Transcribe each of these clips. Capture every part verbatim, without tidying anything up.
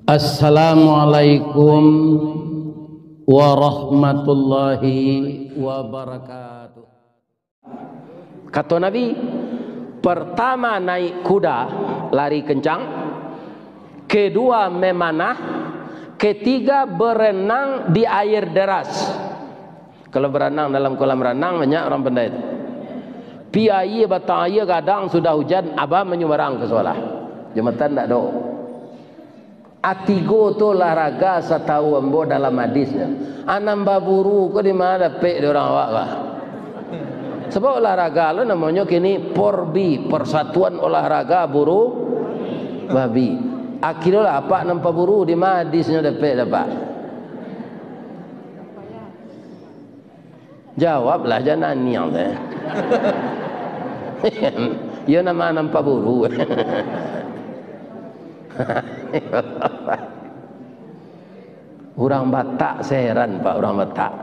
Assalamualaikum warahmatullahi wabarakatuh. Kato Nabi, pertama naik kuda, lari kencang, kedua memanah, ketiga berenang di air deras. Kalau berenang dalam kolam renang, banyak orang pandai tu. Pi aia, batang aia gadang, sudah hujan, abah manyubarang ka sakolah. Jambatan ndak ado. Atigo tu olahraga, satau ambo dalam hadisnyo. Nan baburu ko di ma dapek di urang awak ko? Sabab olahraga lo namonyo kini PORBI, Persatuan Olahraga Buru Babi. Akiro lah apak nan paburu, di ma hadisnyo dapek dapat? Jawablah, jan naniang teh. Iyo, nan ma nan paburu. Urang Batak, saya heran, Pak, urang Batak.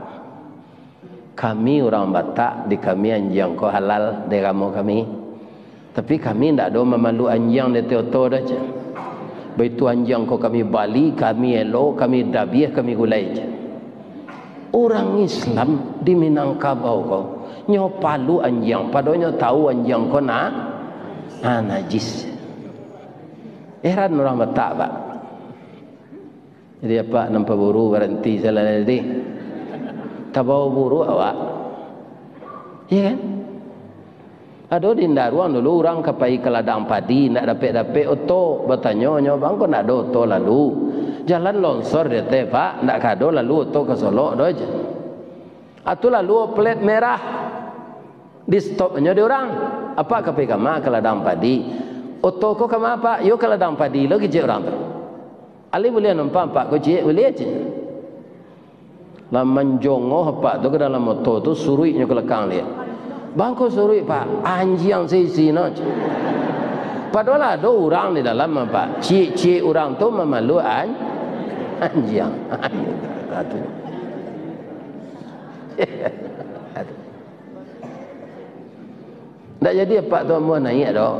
Kami urang Batak, di kami anjiang ko halal di agamo kami. Tapi kami ndak ado mamalu anjiang di ateh oto doh, jan. Baitu anjiang ko kami bali, kami elo, kami dabiah, kami gulai, jan. Urang Islam di Minangkabau ko, nyo palu anjiang, padonyo tahu anjiang ko na, na najis. Heran urang Batak, Pak. Jadi, apak nan paburu baranti salah tadi. Tabao buruak awak. Iyo kan? Ado di Ndaruang dulu, urang ka pai ka ladang padi, ndak dapek-dapek oto, batanyo nyo, "Bang, ko ndak ado oto lalu? Jalan longsor di ateh, Pak, ndak ka ado lalu oto ka Solok doh," jan. Atu lalu plat merah, di stop nyo di urang. "Apak ka pai kama?" "Ka ladang padi." "Oto ko kama, Pak?" "Yo ka ladang padi lo," kecek urang tu. "Alai buliah numpang, Pak, ko ciek?" "Buliah," cek. Lah manjongoh apak tu ka dalam oto tu, suruiknyo ka lakang liak. "Bang, ko suruik, Pak?" "Anjiang saisi no," cek. Padahal ado urang di dalam, Pak. Ciek-ciek urang tu mamalu an-, anjiang. Atu. Atu. Ndak jadi apak tu amuah naiak doh.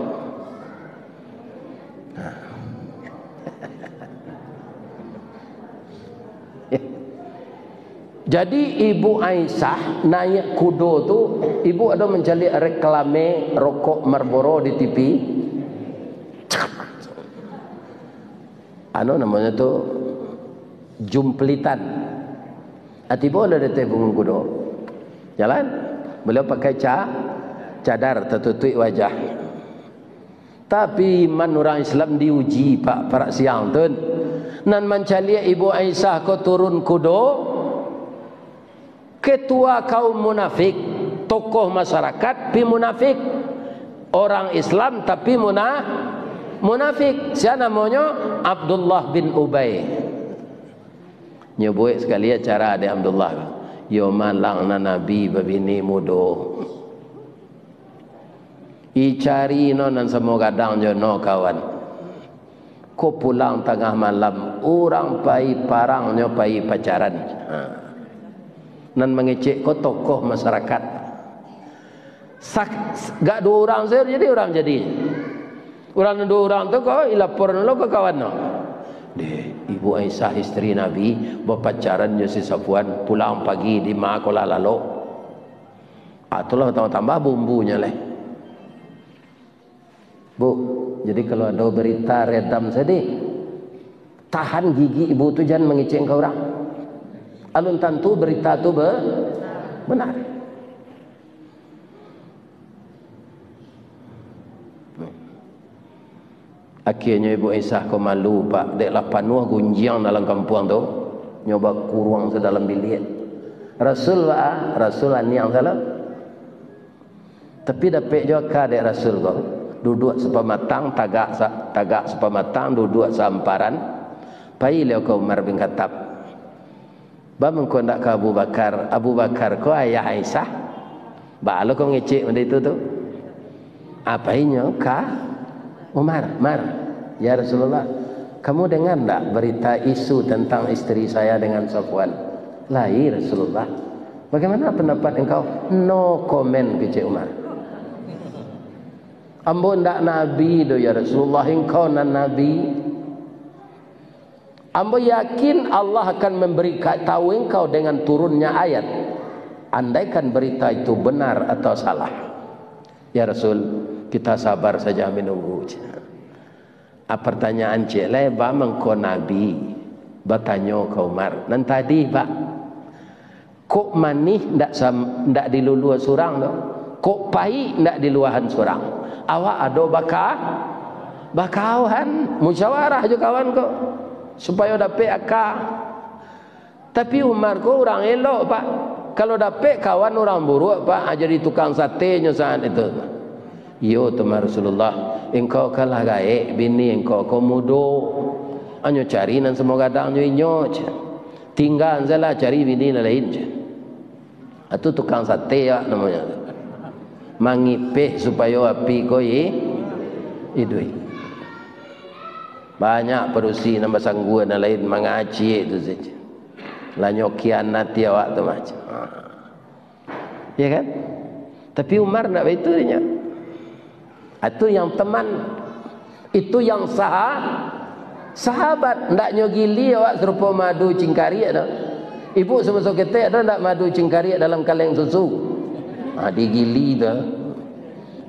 Jadi, Ibu Aisyah naiak kudo tu, ibu ado mancaliak reklame rokok Marlboro di T V? Anu namonyo tu, jumplitan. Ah, tibo lah di ateh punggung kudo. Jalan. Baliau pakai ca-, cadar tatutuik wajah. Tapi iman urang Islam diuji, Pak, parak siang tu. Nan mancaliak Ibu Aisyah ko turun kudo, ketua kaum munafik, tokoh masyarakat, pi munafik. Orang Islam, tapi muna-, munafik. Sia namonyo? Abdullah bin Ubay. Nyo buek sakali acara dek Abdullah. Yo malang nan Nabi babini mudo. Icari no nan samo gadang jo no, kawan. Ko pulang tangah malam, urang pai parang, nyo pai pacaran. Ha. Nan mangecek ko tokoh masyarakat. Sak-, gak duo urang sajo, jadi urang jadi. Urang nan duo urang tu ko, ilapor lo ka kawan no. "Deh, Ibu Aisyah, isteri Nabi, bapacaran jo si Safwan, pulang pagi, di ma ko lah lalok." Ah, tu lah tambah-tambah bumbunyo leh. "Bu, jadi kalau ado berita redam sadih, tahan gigi ibu tu, jan mangecek ka urang. Alun tantu berita tu be-, benar." Akhianyo Ibu Aisyah ko malu, Pak, dek lah panuah gunjiang dalam kampuang tu, nyo bakuruang se dalam biliak. Rasul, Pak, Rasul aniang salah. Tapi dapek jo aka dek Rasul ko. Duduak sapamatang, tagak sa-, tagak sapamatang, duduak saamparan. Pai liau ka Umar bin Khattab. Baa mangko ndak ka Abu Bakar? Abu Bakar ko ayah Aisyah. Baa lo ko ngecek banda itu tu? Apo inyo ka Umar? "Mar, ya Rasulullah, kamu dengar ndak berita isu tentang istri saya dengan Safwan?" "Lai, Rasulullah." "Bagaimana pendapat engkau?" "No comment," kecek Umar. "Ambo ndak nabi doh, ya Rasulullah, engkau nan nabi." Ambo yakin Allah akan memberi ka-, tahu engkau dengan turunnya ayat, andaikan berita itu benar atau salah. Ya Rasul, kita sabar saja menunggu. Ah, pertanyaan ciek lai, ba mangko Nabi batanyo ka Umar, nan tadi, Pak, kok manih ndak sam-, ndak dilulua surang tu, kok paik ndak diluahan surang, awak ado baka-, bakawan, musyawarah jo kawan ko, supayo dapek aka. Tapi Umar ko urang elok, Pak. Kalau dapek kawan urang buruak, Pak, ah, jadi tukang sate nyo saat itu. Iyo, tu mah Rasulullah, engkau kan lah gaek, bini engkau ko mudo. Anyo cari nan samo gadang jo inyo, ceh. Tingga salah, cari bini nan lain, ceh. Itu tukang sate, Pak, namonyo. Mangipeh supayo api ko i-, iduik. Banyak padusi nan basanggua nan lain mangaciak tu sajo. Lah nyo khianati awak tu mah. Ya kan? Tapi Umar ndak baitu dinyo. Itu yang teman. Itu yang saha-, sahabat. Ndak nyo gili awak sarupo madu cingkariak tu. Ibu samaso ketek ado ndak madu cingkariak dalam kaleng susu? Ha, digili tu.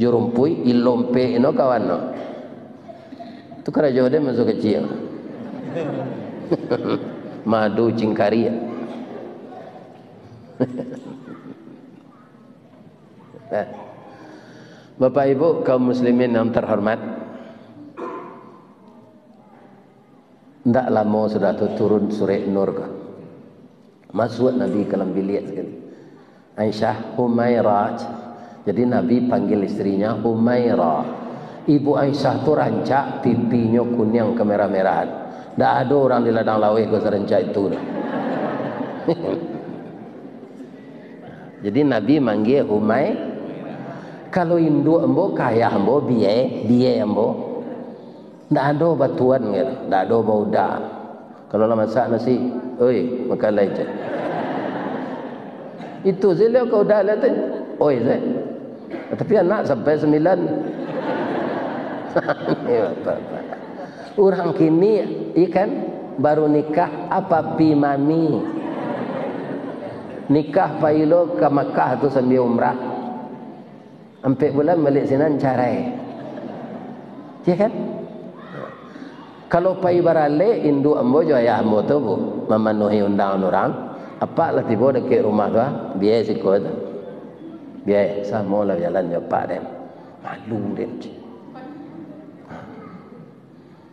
Jo rumpuik, ilompek no kawan no. Tu karajo den maso kecil. Madu cingkariak. Nah. Bapak Ibu kaum muslimin yang terhormat, ndak lamo sudah tu turun surek Nur ko. Masuak Nabi ka dalam biliak sakali. Aisyah, Humairah. Jadi Nabi panggil istrinya Humairah. Ibu Aisyah tu rancak, pipinyo kuniang kemerah-merahan. Ndak ado urang di ladang laweh ko sarancak itu doh. Jadi Nabi manggil Humai-, kalau induak ambo, ka ayah ambo, biai, biai ambo. Ndak ado batuan, kan? Ndak ado bauda. Kalau lah masak nasi, "Oi, makan lai, ceh." Itu sajo lah ka uda lah tu. "Oi, ceh." Tapi anak sampai sambilan. Urang kini, ikan baru nikah, apa pi mami. Nikah pai lo ka Makkah tu sambia umrah. Ampek bulan baliak sinan, carai. Ya kan? Kalau pai baralek, induak ambo jo ayah ambo tu, Bu, mamanuhi undangan urang, apak lah tibo dakek rumah tu, ah, biai siko tu. Biai, samo lah bajalan jo apak den. Malu den.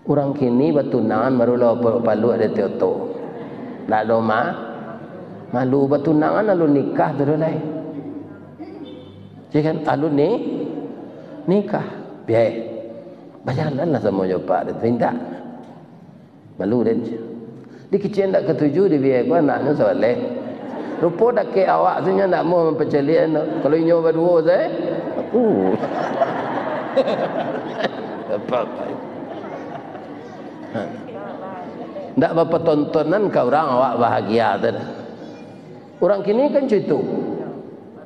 Urang kini batunangan baru lah paluak di oto. Ndak ado ma-, malu batunangan, alun nikah tu doh lai. Ya kan? Alun ni-, nikah. Biai. Bajalanlah samo jo apak tu, mintak. Malu den. Di kecek ndak katuju di biai ko anaknyo saleh. Rupo dakek awak tu nyo ndak amuah mampacaliak nyo. Kalau inyo baduo sae, aku. Apa-apa. Ndak bapatontonan ka urang awak bahagia tu doh. Urang kini kan caitu.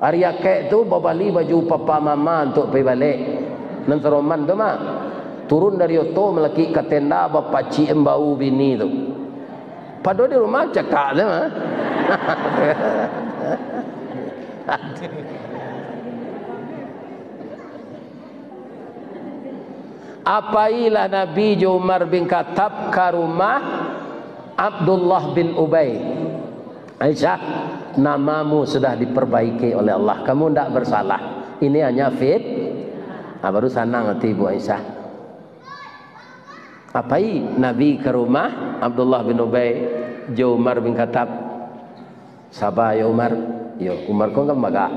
Ari akaik tu babali baju papa mama untuak pai balek. Nan saroman tu mah. Turun dari oto malakik ka tenda bapacik ambau bini tu. Pado di rumah cakak tu mah. Apailah Nabi jo Umar bin Khattab ka rumah Abdullah bin Ubay. Aisyah, namamu sudah diperbaiki oleh Allah. Kamu ndak bersalah. Ini hanya fit-, ah, baru sanang hati Ibu Aisyah. Apai Nabi ka rumah Abdullah bin Ubay jo Umar bin Khattab. Saba yo Umar. Yo, Umar ko kan bagak.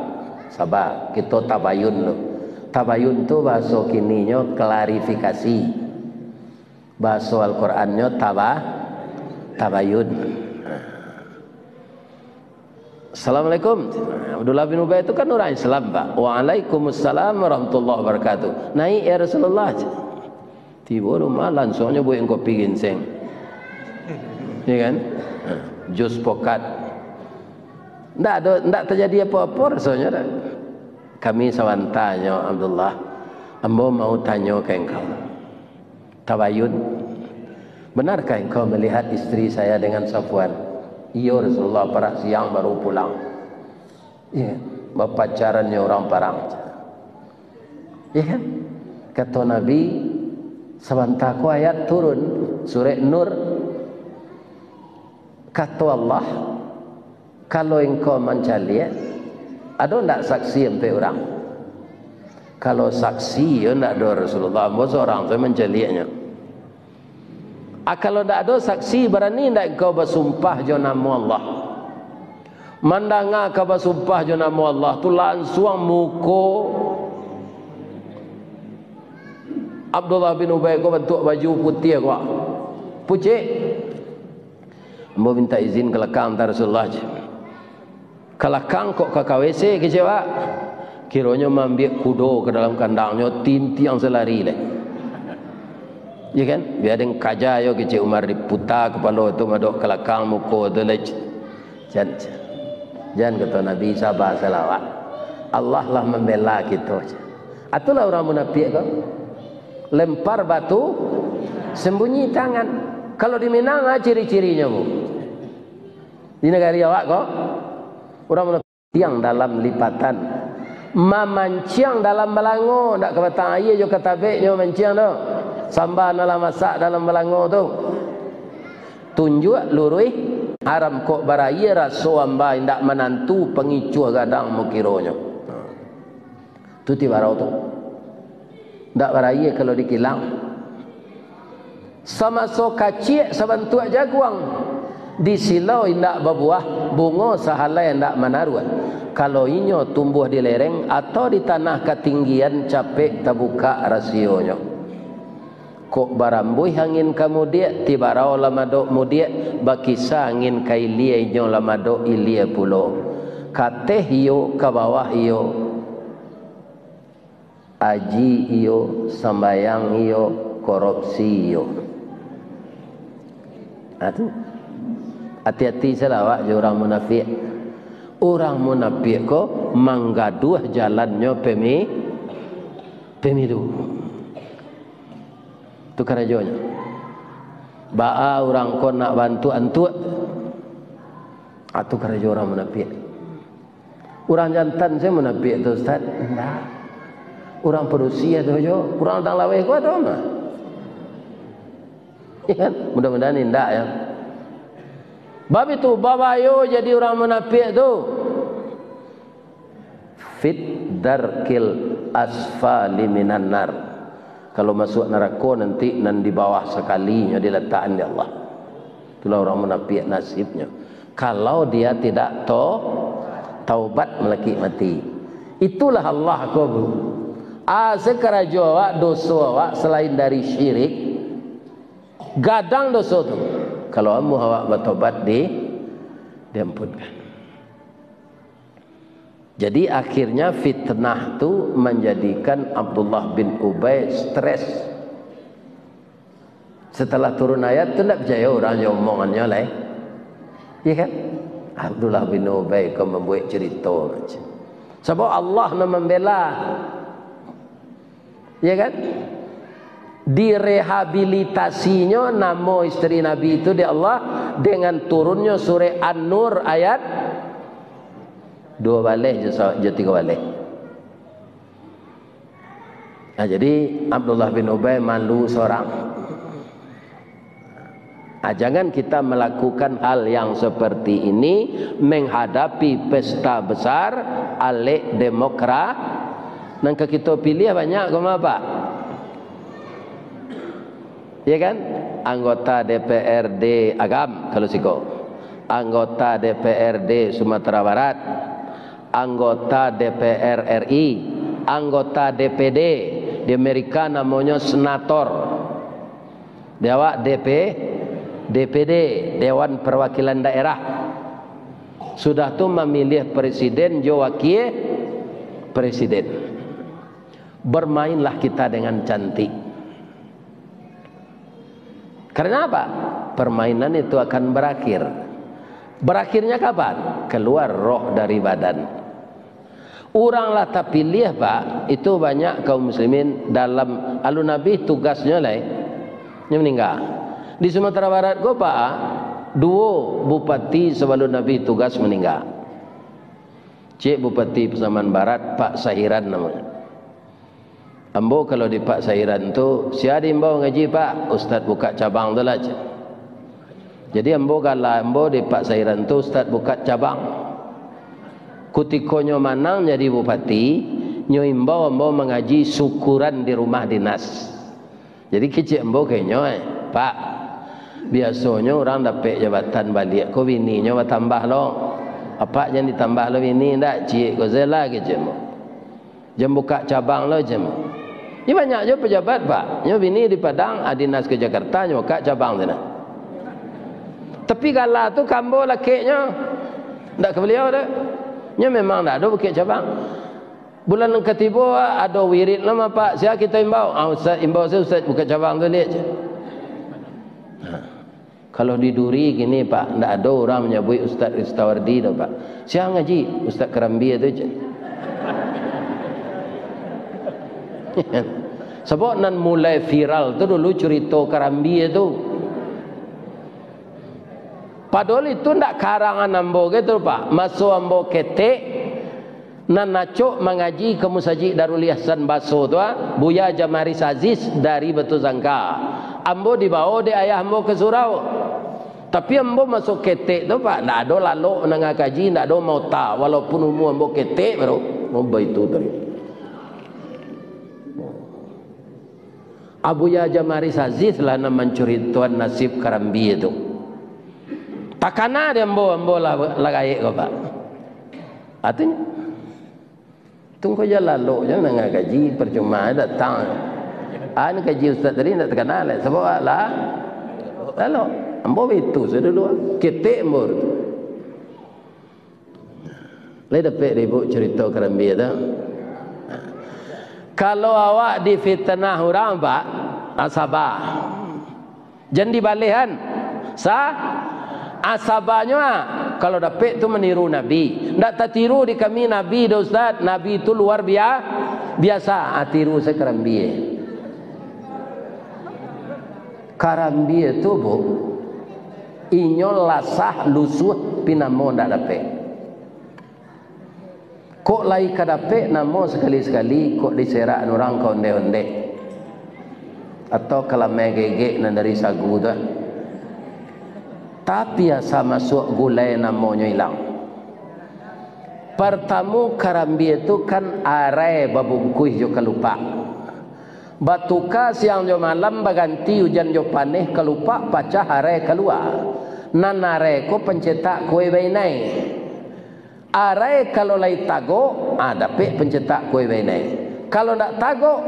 Saba, kito tabayun dulu. Tabayun tu bahaso kininyo klarifikasi. Bahaso Al-Qurannyo taba-, tabayun. "Assalamualaikum." Abdullah bin Ubay tu kan urang Islam, Pak. "Waalaikumsalam warahmatullahi wabarakatuh." "Naik, ya Rasulullah." Tibo rumah, langsuangnyo buek kopi ginseng. Ya kan? Jus pokat. Ndak ado, ndak tajadi apo-apo rasonyo dak. Kami sabantanyo, Abdullah, ambo mau tanyo ka engkau. Tabayun. Benarkah engkau melihat istri saya dengan Safwan? Iyo, Rasulullah, parak siang baru pulang. Iya, bapacaran jo urang parang. Iya kan? Kato Nabi, sabanta ko ayat turun, surek Nur. Kato Allah, kalau engkau mancaliak, ado ndak saksi ampek urang? Kalau saksi, yo ndak ado Rasulullah, ambo sorang tu mancaliaknyo. Ah, kalau ndak ado saksi, barani ndak engkau basumpah jo namo Allah? Mandanga ka basumpah jo namo Allah tu, lansuang muko Abdullah bin Ubay ko bantuak baju putiah ko. Pucik. Ambo minta izin ka lakang, kata Rasulullah, cek. Ka lakang kok ka, ka W C kecek awak. Kironyo maambiak kudo ka dalam kandangnyo, tintiang salari lai. Iya kan? Bia den kaja yo kecek Umar, diputa kapalo tu madok ka lakang muko tu lai. Jan, jan, kato Nabi, saba salah awak. Allah lah mambela kito. Itulah urang munapiak ko. Lempar batu, sembunyi tangan. Kalau di Minang, ah, ciri-cirinyo, Bu. Di nagari awak ko, urang munapiak dalam lipatan. Mamanciang dalam balango, ndak ka batang aia jo katabeknyo manciang tu. Samba nan lah masak dalam balango tu. Tunjuak luruih haram, kok baraia raso amba indak manantu, pangicuah gadang mukironyo. Tu ti barau tu. Ndak baraia kalau dikilang. Samaso kaciak sabantuak jaguang, di silau indak babuah, bungo sahalai indak manaruah. Kalau inyo tumbuah di lereng atau di tanah katinggian, capek tabukak rasionyo. Kok barambuih angin ka mudiak, ti barau lah madok mudiak, bakisa angin ka ilia, inyo lah madok ilia pulo. Ka ateh iyo, ka bawah iyo, aji iyo, sambayang iyo, korupsi iyo. Ha, tu. Ati-ati salah awak jo urang munapiak. Urang munapiak ko manggaduah jalannyo pemi-, pemilu. Tu karajonyo. Baa urang ko nak baantuak-antuak. Ah, tu karajo urang munapiak. Urang jantan sajo munapiak tu, Ustaz? Indak. Urang padusi ado jo, urang tang laweh ko ado mah. Iya kan? Mudah-mudahan indak, ya. Bab itu, babayo jadi urang munapiak tu. Fit darkil asfali minan nar. Kalau masuak narako, nanti nan di bawah sakalinyo dilatakan dek Allah. Itulah urang munapiak nasibnyo. Kalau dia tidak to-, taubat malakik mati. Itulah Allah ko, Bu. Asa karajo awak, doso awak, selain dari syirik, gadang doso tu. Kalau amuah awak batobat, di-, diampunkan. Jadi, akhirnya fitnah tu manjadikan Abdullah bin Ubay stres. Setelah turun ayat tu, ndak picayo urang jo omongannyo lai. Iya kan? Abdullah bin Ubay ko mambuek carito macam. Sabab Allah nan mambela. Ya kan? Direhabilitasinyo namo isteri Nabi itu dek Allah dengan turunnyo surek An-Nur ayat duo baleh jo sa-, jo tigo baleh. Nah, jadi Abdullah bin Ubay malu sorang. Ah, jangan kita melakukan hal yang seperti ini menghadapi pesta besar alek demokra-, nan ka kito piliah banyak ko mah, Pak. Ya kan? Anggota D P R D Agam, kalau siko. Anggota D P R D Sumatera Barat. Anggota D P R R I. Anggota D P D. Di Amerika namonyo senator. Di awak D P, D P D, Dewan Perwakilan Daerah. Sudah tu mamiliah presiden jo wakil presiden. Bermainlah kita dengan cantik. Karena apa? Permainan itu akan berakhir. Berakhirnya kapan? Keluar roh dari badan. Urang lah tapiliah, Pak, itu banyak kaum muslimin dalam alun abih tugasnyo lai, nyo maningga. Di Sumatera Barat ko, Pak, duo bupati sabalun Abi tugas maningga. Ciek Bupati Pasaman Barat, Pak Sahiran namonyo. Ambo kalau di Pak Sahiran tu, "Sia diimbau ngaji, Pak?" "Ustad buka cabang tu lah," cek. Jadi ambo gala ambo di Pak Sahiran tu, "Ustad buka cabang." Kutiko nyo manang jadi bupati, nyo imbau ambo mangaji syukuran di rumah dinas. Jadi kecek ambo ka inyo, eh, "Pak, biasonyo urang dapek jabatan baliak ko bininyo batambah lo. Apak jan ditambah lo bini ndak, ciek ko se lah," kecek ambo. "Jan buka cabang lo," kecek ambo. Nyo banyak jo pejabat, Pak. Nyo bini di Padang, ah, dinas ka Jakarta, nyo buka cabang sinan. Tapi gala tu ka ambo lakeknyo, ndak ka baliau doh. Nyo memang ndak ado buka cabang. Bulan nan katibo, ado wirid lo mah, Pak, sia kito imbau? Ah, Ustad imbau se, Ustad buka cabang tu liak, cek. Nah, kalau di Duri kini, Pak, ndak ado urang manyabuik Ustad Ristawardi doh, Pak. Sia ngaji? Ustad Karambia tu, cek. Sabab nan mulai viral tu dulu curito Karambia tu. Padahal itu ndak karangan ambo gitu, Pak. Maso ambo ketek, nan acok mangaji ka Musajik Darul Ihsan Baso tu, ah, Buya Jamaris Aziz dari Batu Sangka. Ambo dibawo dek ayah ambo ka surau. Tapi ambo maso ketek tu, Pak, ndak ado lalok mandanga kaji, ndak ado maota, walaupun umua ambo ketek baru, ambo baitu tadi. Abuya Jamaris Aziz lah nan mancuritoan nasib Karambia tu. Takana di ambo, ambo lah, lah gaek ko, Pak. Artinyo, tungko ja lalok, jan nanga kaji, percuma datang. Ah, nan kaji ustaz tadi ndak takana lai, sabab lah lalok. Ambo baitu sajo dulu, ketek ambo tu. Lai dapek dek ibu carito Karambia tu? Kalau awak difitnah urang, Pak, ah, saba. Jan dibalehan. Sa-, ah, sabanyo, ah, kalau dapek tu maniru Nabi. Ndak tatiru di kami Nabi doh, Ustaz. Nabi tu luar bia-, biasa. Ah, tiru se Karambia. Karambia tu, Bu, inyo lasah, lusuah, pi namo ndak dapek. Kok lai ka dapek namo sakali-sakali, kok diserak urang ka ondeh-ondeh, atau ka lamai gegek nan dari sagu tu. Tapi asa masuak gulai namonyo ilang. Partamo, Karambia tu kan arai babungkuih jo kalupak. Batuka siang jo malam, baganti ujan jo paneh, kalupak pacah, arai kalua. Nan arai ko pancetak kue bainai. Arai kalau lai tagok, ah, dapek pancetak kue bainai. Kalau ndak tagok,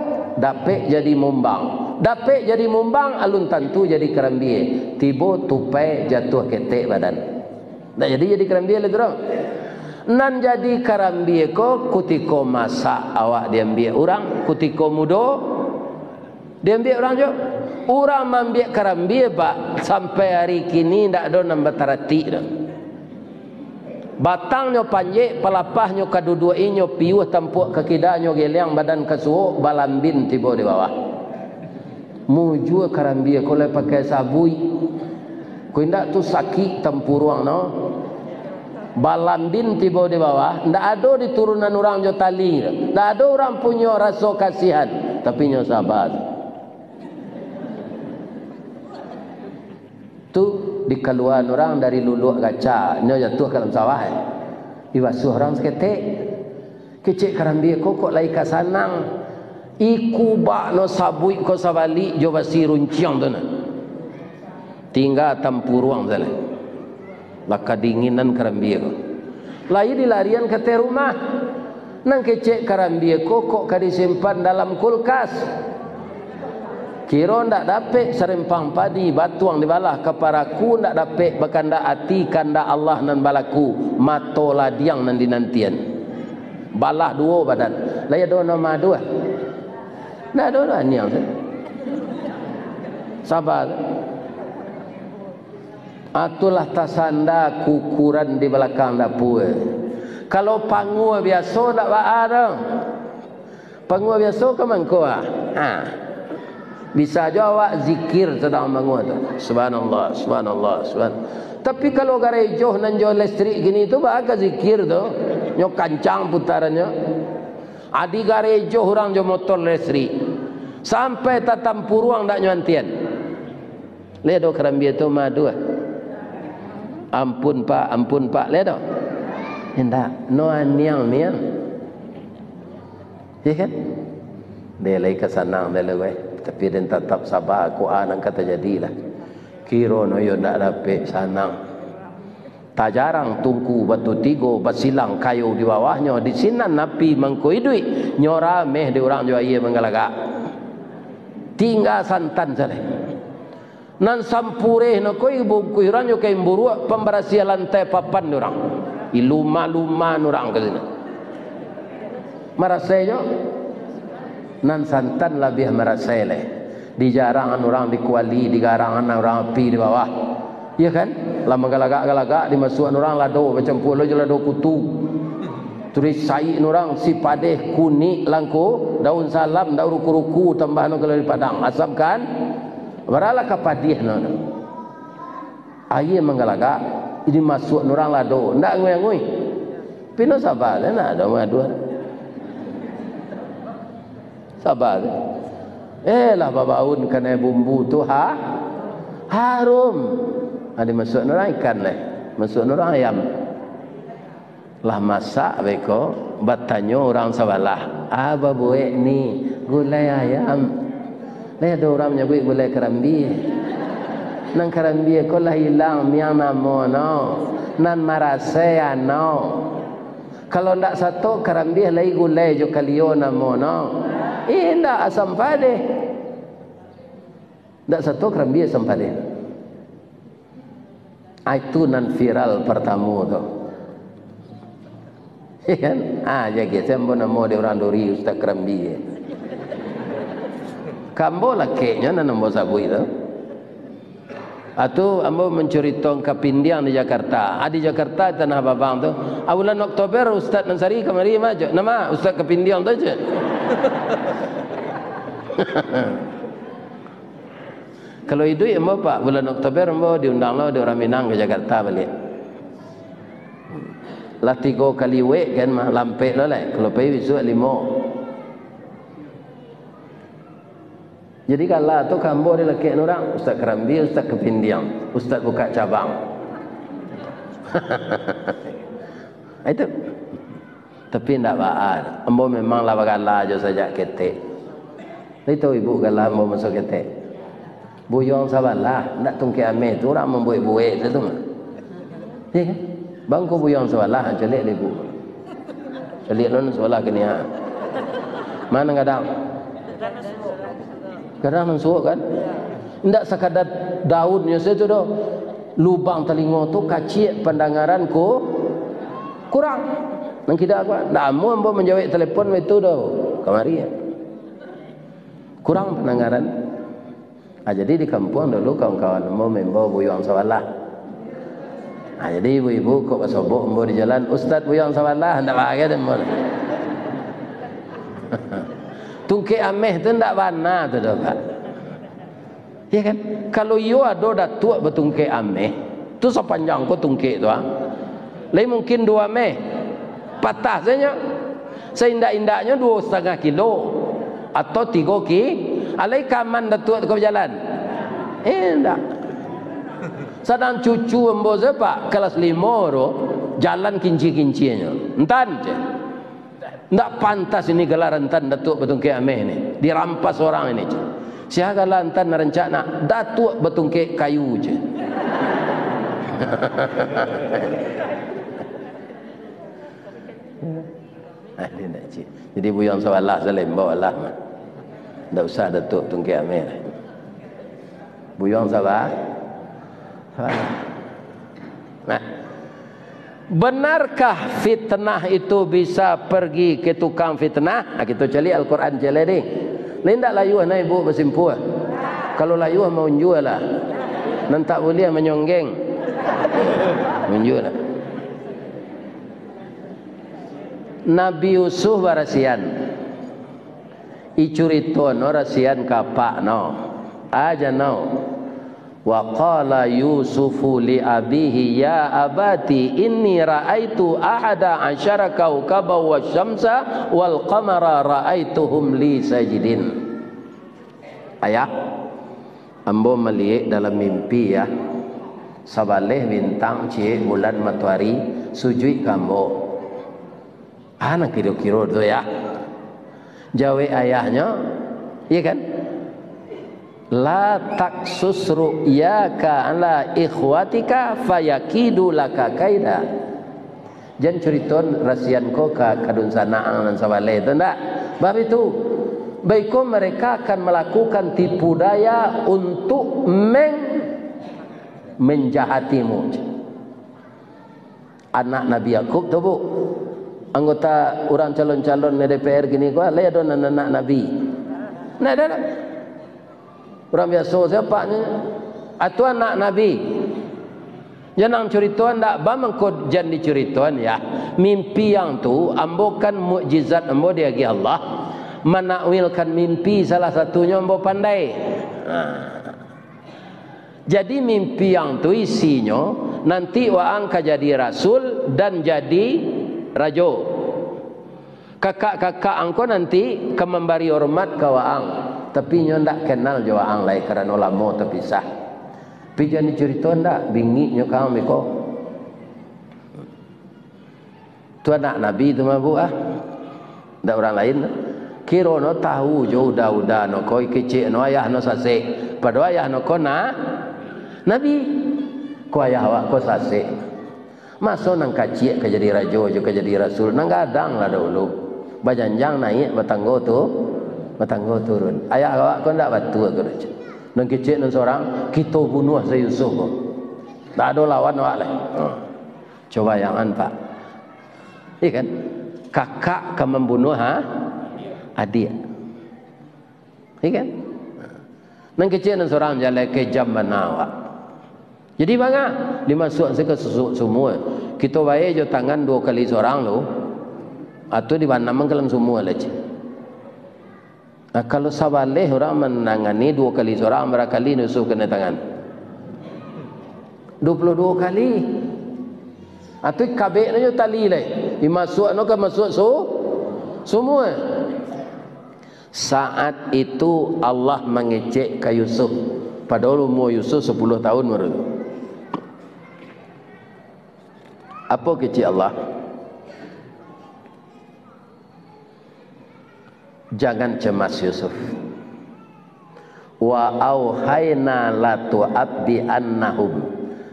dapek jadi mumbang. Dapek jadi mumbang, alun tantu jadi karambia. Tibo tupai, jatuah ketek badan. Ndak jadi, jadi karambia lai tu doh. Nan jadi karambia ko kutiko masak awak diambiak urang, kutiko mudo diambiak urang juo. Urang maambiak karambia, Pak, sampai ari kini ndak ado nan bataratik doh. Batangnyo panjek, palapahnyo ka duduak inyo, piuah tampuak ka kida, nyo geliang badan ka suok, balambin tibo di bawah. Mujua karambia ko lai pakai sabuik. Ko indak tu sakik tampuruang no. Balambin tibo di bawah, ndak ado diturunan urang jo tali. Ndak ado urang punyo raso kasihan, tapi nyo saba. Tu dikaluaan urang dari luluak gaca, nyo jatuah ka dalam sawah, eh. Dibasuah urang saketek. Kecek karambia ko kok lai ka sanang. Ikubak no sabuik ko sabalik jo basi runciang tu nah. Tingga tampuruang sajo. Lah kadinginan karambia ko. Lai dilarian ka ateh rumah. Nan kecek karambia ko kok ka disimpan dalam kulkas. Kiro ndak dapek sarempang padi batuang dibalah ka paraku, ndak dapek bakandak ati, kandak Allah nan balaku, mato ladiang nan dinantian. Balah duo badan. Lai ado nan maadu, ah? Ndak ado, aniang tu. Saba. Atulah tasanda kukuran di balakang dapua. Kalau pangua biaso ndak baa doh. Pangua biaso ka mangko, ah. Ha. Bisa jo awak zikir sadang bangun tu. Subhanallah, subhanallah, subhan-. Tapi kalau garejo nan jo listrik gini tu, baa ka zikir tu? Nyo kancang putarannyo. Adi garejo urang jo motor listrik. Sampai tatampuruang dak nyo antian. Lai ado karambia tu maadu, ah. "Ampun, Pak, ampun, Pak." Lai ado? Indak. No aniang-niang. Iya kan? Deh, lai ka sanang deh lah, weh. Tapi den tatap saba, ko a nan ka tajadi lah. Kiro no yo ndak dapek sanang. Tajarang tungku batu tigo, basilang kayu di bawahnyo, di sinan api mangko iduik, nyo rameh di urang jo aia manggalagak. Tingga santan sajo. Nan sampureh no ko ibungkuih urang jo kain buruak, pambarasiah lantai papan di urang. Iluma-luma urang ka sinan. Marasai jo. Nan santan labiah marasai lai. Dijarangan urang di kuali, digarangan urang api di bawah. Iya kan? Lah manggalagak-galagak, dimasuakan urang lado, bacampua lo jo lado kutu. Turis saik urang, sipadeh, kunik, langko, daun salam, daun ruku-ruku, tambah no kalau di Padang. Asam kan? Baralah ka padiah no. Aia manggalagak, dimasuakan urang lado, ndak angui-angui. Pino saba, ndak ado maadu. Saba. Eh, lah babaun kanai bumbu tu, ha? Harum. Ha, dimasuakan urang ikan lai. Masuakan urang ayam. Lah masak beko, batanyo urang sabalah, "A babuek ni?" "Gulai ayam." Lai ado urang manyabuik gulai karambia. Nan karambia ko lah ilang miang namo no. Nan marasai ano. Kalau ndak sato karambia lai gulai jo kalio namo no. Indak, asam padeh. Ndak sato karambia asam padeh. Ah, itu nan viral partamo tu. Iya kan? Ah, jaget se ambo namo di urang duri, Ustaz Karambia. Ka ambo lakeknyo nan ambo sabuik tu. Atu ambo mancuritoan kapindiang di Jakarta. Ah, di Jakarta, Tanah Abang tu. Ah, bulan Oktober, Ustaz Mansari kamari mah, cek. Nama Ustaz Kapindiang tu, cek. Kalau iduik ambo, Pak, bulan Oktober ambo diundang lo dek urang Minang ka Jakarta baliak. Lah tigo kali wek kan, mah, lampek lo lai. Kalau pai bisuak limo. Jadi kala tu ka ambo dilakek urang, Ustaz Karambia, Ustaz Kapindiang, Ustaz buka cabang. Itu. Tapi indak baa, ambo memang lah bagala jo sajak ketek. Lai tahu ibu gala ambo maso ketek? Buyuang Sabalah, indak Tungkek Ameh tu urang mambuek-buek tu mah. Iya kan? Bangko Buyuang Sabalah, caliak lah ibu. Caliak lo nan sabalah kini, ha. Mano gadang? Gadang nan suok kan? Indak sakadar daunnyo sajo doh. Lubang talingo tu kaciak, pandangaran ku-, kurang. Nan kida ko, ndak amuah ambo manjawek telepon baitu doh. Kamari. Kurang pandangaran. Ah, jadi di kampuang dulu kawan-kawan ambo maimbau Buyuang Sabalah. Ah, jadi ibu-ibu kok basobok ambo di jalan, "Ustaz Buyuang Sabalah," ndak bagai dek ambo. Tungkek Ameh tu ndak bana tu doh, Pak. Ya kan? Kalau iyo ado datuak batungkek ameh, tu sapanjang ko tungkek tu, ah. Lai mungkin duo ameh, patah sajo. Saindak-indaknyo duo satangah kilo atau tigo ki-, alai kaman datuak tu ka bajalan? Indak. Sadang cucu ambo se, Pak, kalas limo tu, jalan kincia-kincianyo. Entan je. Ndak pantas ini galaran Tan Datuak Batungkek Ameh ni. Dirampas orang ini, ceh. Sia gala Tan nan rancak nak Datuak Batungkek Kayu, ceh. Ah, ini ndak, ceh. Jadi Buyuang Sabalah sajo lah, imbau lah. Ndak usah Datuak Batungkek Ameh lah. Buyuang Sabalah. Nah, benarkah fitnah itu bisa pergi ke tukang fitnah? Ah, kito caliak Al-Quran caliak deh. Lai ndak layuah nah ibu basimpua? Kalau layuah, maunjua lah. Nan tak buliah manyonggeng. Maunjua lah. Nabi Yusuf barasian. Icurito no rasian ka apak no. Aja nau. Wa qala Yusufu li abihi, "Ya abati, inni ra'aitu ahada asyara kaukaban wasyamsa wal qamara ra'aituhum li sajidin." Ayah, ambo maliek dalam mimpi, ya, sabaleh bintang, ciek bulan, matoari sujuik ka ambo. Ah, nan kiro-kiro tu, ya. Jawek ayahnyo, iya kan? "La taksus ru'yaka ala ikhwatika fayakidu laka kaida." Jan curito rasian ko ka, ka dunsanak nan sabaleh tu, ndak? Bab itu, baiko mereka akan melakukan tipu daya untuk meng-, menjahatimu. Anak Nabi Yakub tu, Bu. Anggota urang calon-calon D P R kini ko, lai ado nan anak Nabi? Ndak ado, ndak? Urang biaso sia nyo? Atau anak Nabi? Jan ang curitoan, ndak ba mangko jan dicuritoan, ya. Mimpi ang tu, ambo kan mukjizat ambo diagiah Allah, manakwilkan mimpi salah satunyo ambo pandai. Nah. Jadi, mimpi ang tu isinyo, nanti waang ka jadi rasul dan jadi rajo. Kakak-kakak ang ko nanti ka mambari hormat ka waang, tapi nyo ndak kenal jo waang lai karano lamo tapisah. Tapi jan dicurito ndak, bingik nyo ka ang beko. Tu anak Nabi tu mah, Bu, ah. Ndak urang lain. Kiro no tahu jo uda-uda no ko, kecek no ayah no sasek. Padahal ayah no ko na-, Nabi. Ko ayah awak ko sasek. Maso nan kaciak ka jadi rajo jo ka jadi rasul, nan gadang lah dahulu. Bajanjang naiak, batanggo tu, batanggo turun. Ayah awak ko ndak batua ko doh. Nan kecek nan sorang, kito bunuah se Yusuf ko. Ndak ado lawan awak lai. Ha. Coba bayangan, Pak. Iya kan? Kakak ka mambunuah, ha? Adiak. Iya kan? Nan kecek nan sorang jaleh, kejam bana awak. Jadi banga, dimasuak se ka susuak sumua. Kito bae jo tangan duo kali sorang tu. Atau dibanamkan ka dalam sumua lah, cik. Nah, kalau sabaleh urang manangani duo kali sorang, bara kali Yusuf kanai tangan? Duo puluah duo kali. Atau kabek no jo tali lai. Dimasuak no ka masuak su-, sumua. Saat itu Allah mangecek ka Yusuf. Padahal umua Yusuf sapuluah tahun baru tu. Apo kecek Allah? Jangan cemas, Yusuf. Wa auhaina latu'abbi'annahum.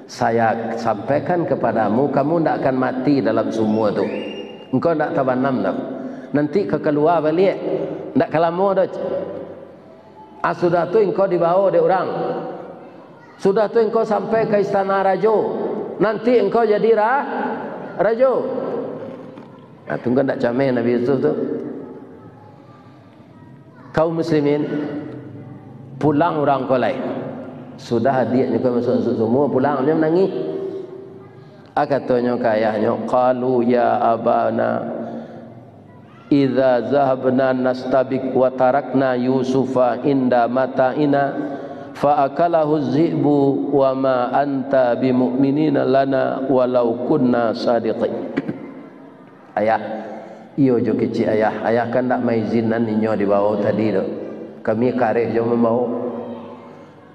Saya sampaikan kepadamu, kamu ndak akan mati dalam sumua tu. Engkau ndak tabanam doh. Nanti ka kalua baliak. Ndak ka lamo doh. Ah, sudah tu engkau dibawo dek urang. Sudah tu engkau sampai ka istana rajo. Nanti engkau jadi ra-, rajo. Nah, tu kan ndak cameh Nabi Yusuf tu. Kaum muslimin, pulang urang ko lai. Sudah adiaknyo ko masuak-masuak sumua, pulang, nyo manangih. Ah, katonyo ka ayahnyo, "Qalu ya abana, idza zahabna nastabik wa tarakna Yusufa inda mata'ina, fa akalahu zi'bu wa ma anta bimu'minina lana walau kunna sadiqin." Ayah, iyo jo kecek ayah, ayah kan ndak maizinan inyo dibawo tadi tu. Kami kareh jo mambawo.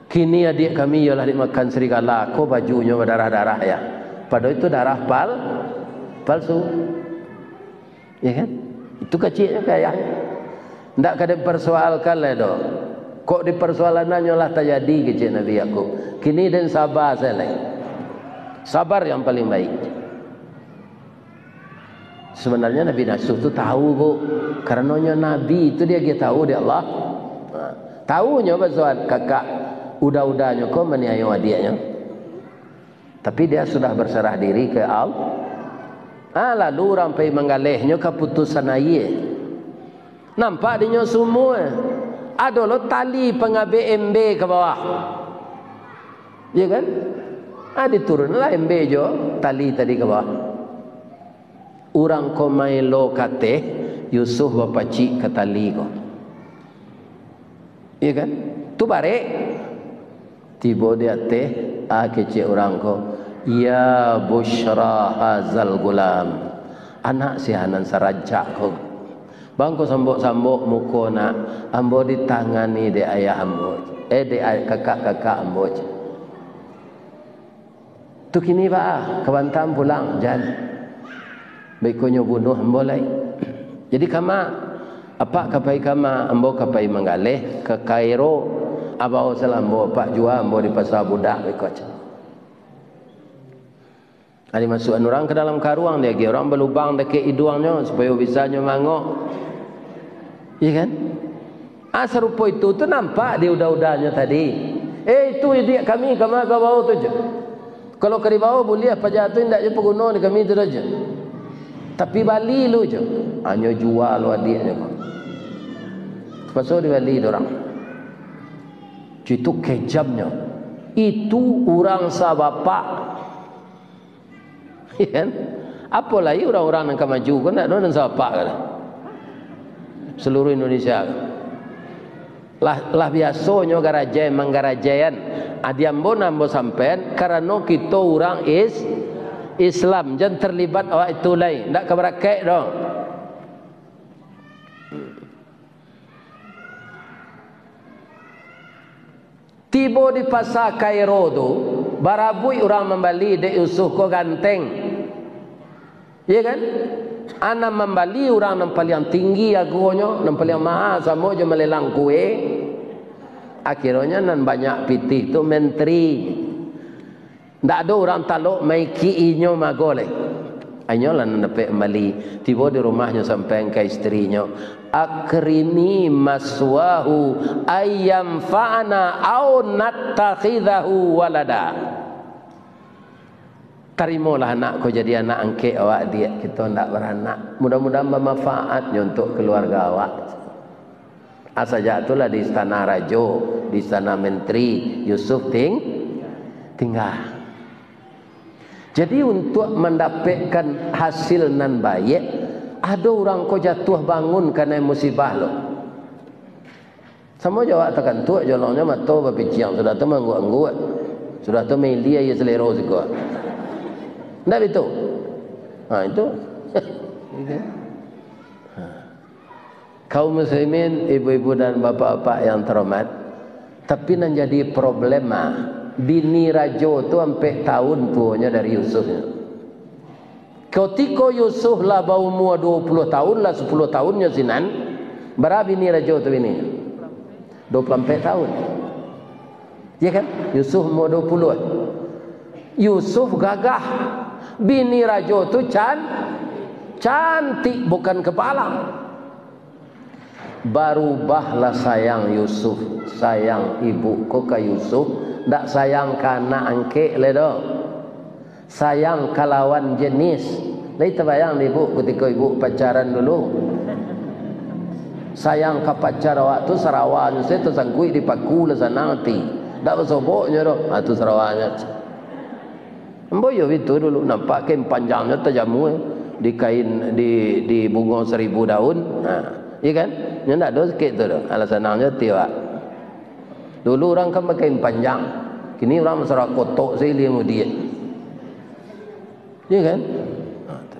Kini adiak kami iyo lah dimakan serigala, ko bajunyo badarah-darah, ya. Padahal itu darah pal-, palsu. Ya kan? Itu keceknyo ka ayahnyo. Ndak ka dipersoalkan lai doh. Kok dipersoalannyo lah tajadi, kecek Nabi Yakub. Kini den saba sajo lai. Sabar yang paling baik. Sebenarnya Nabi Yusuf tu tahu, Bu. Karano nyo Nabi tu dia, dia tahu dek Allah. Nah, tahu nyo pasal kakak uda-udanyo ko maniayo adiaknyo. Tapi dia sudah berserah diri ke Allah. Ah, lalu urang pai manggalehnyo ka putusan aia. Nampak dinyo sumua. Ado lo tali pangabek embe ka bawah. Ya kan? Ah, diturunlah embe jo tali tadi ka bawah. Urang ko maelo ka ateh, Yusuf bapacik ka tali ko. Ya kan? Tu barek. Tibo di ateh, ah, kecek urang ko, "Ya busyra hazal gulam, anak sia nan sarancak ko. Bang ko sambok-sambok muko nak, ambo ditangani dek ayah ambo, eh, dek ay-, kakak-kakak ambo," cek. Tu kini baa, ka Batam pulang, jan. Beko nyo bunuah ambo lai. Jadi kama, apak ka pai kama, ambo ka pai manggaleh ka Kairo. Abao salah ambo, apak jua ambo di pasa budak, beko ceh. Adi masuakan urang ka dalam karuang, diagiah urang balubang dakek iduangnyo, supayo bisa nyo mangok. Iya kan? Ah, sarupo itu tu nampak di uda-udanyo tadi. "Eh, itu idiak kami, kama ka bao tu," jo. "Kalau ka dibao buliah paja tu, indak jo paguno di kami tu doh," jo. "Tapi bali lu," jo. Hanyo jua lu adiaknyo ko. Paso dibali dek urang. Itu kejamnyo. Itu urang sabapak. Iya kan? Apo lai urang-urang nan ka maju ko, ndak ado nan sapak ka. Seluruh Indonesia. Lah, lah biasonyo garajai manggarajaian. Adi ambo nan ambo sampaian, karano kito urang is-, Islam, jan terlibat awak itu lai. Ndak ka barakaik doh. Tibo di pasa Kairo tu, barabuik urang mambali dek Yusuf ko ganteng. Iya kan? Anak mambali urang nan paliang tinggi agonyo, nan paliang maha, samo jo malelang kue. Akhironyo nan banyak pitih tu menteri. Ndak ado urang talok maikik inyo mago lai. Inyo lah nan dapek mambali. Tibo di rumahnyo sampaian ka istrinyo, "Akrimi maswahu ayyamfa'ana au nattakhidahu walada." Tarimolah anak ko jadi anak angkek awak, diak, kito ndak baranak. Mudah-mudahan bamanfaatnyo untuak keluarga awak. Ah, sajak tu lah di istana rajo, di istana menteri, Yusuf ting-, tingga. Jadi, untuak mandapekkan hasil nan baiak, ado urang ko jatuah bangun kanai musibah lo. Samo jo awak takantuak, jolongnyo mato bapiciang, sudah tu maangguak-angguak, sudah tu mailia aia salero siko. Ndak bitu? Ha, itu. Ha. Kaum muslimin, ibu-ibu dan bapak-bapak yang terhormat, tapi nan jadi problema, bini rajo tu ampek tahun tuonyo dari Yusuf. Kotiko Yusuf lah baumua duo puluah tahun, lah sapuluah tahunnyo sinan, bara bini rajo tu bininyo? Duo puluah ampek tahun. Ya kan? Yusuf umua duo puluah. Yusuf gagah. Bini rajo tu can-, cantik bukan kepalang. Barubahlah sayang Yusuf, sayang ibu ko ka Yusuf, ndak sayang ka anak angkek lai doh. Sayang ka lawan jenis. Lai tabayang dek ibu kutiko ibu pacaran dulu? Sayang ka pacar awak tu, sarawanyo se tasangkuik di paku lah sanang ati. Ndak basoboknyo doh. Ha, tu sarawanyo. Ambo iyo bitu dulu, nampak kain panjangnyo tajamu, eh, di kain, di, di bungo saribu daun. Ha, iya kan? Nyo ndak ado sakik tu doh. Alah sanangnyo ati awak. Dulu urang kan bakain panjang. Kini urang basarah kotok sajo ilia mudiak. Iya kan? Ha, tu.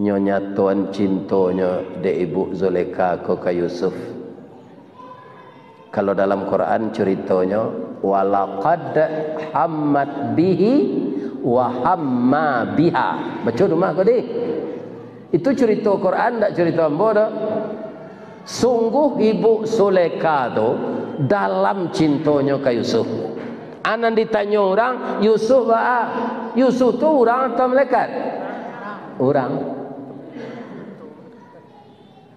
Nyo nyatoan cintonyo dek Ibu Zulekha ko ka Yusuf. Kalau dalam Quran curitonyo, "Walaqad hammat bihi wa hamma biha." Baco di rumah ko dih. Itu curito Quran, ndak curito ambo doh. Sungguh Ibu Suleka tu dalam cintonyo ka Yusuf. A nan ditanyo urang, "Yusuf baa?" Yusuf tu urang atau malaikat? Urang.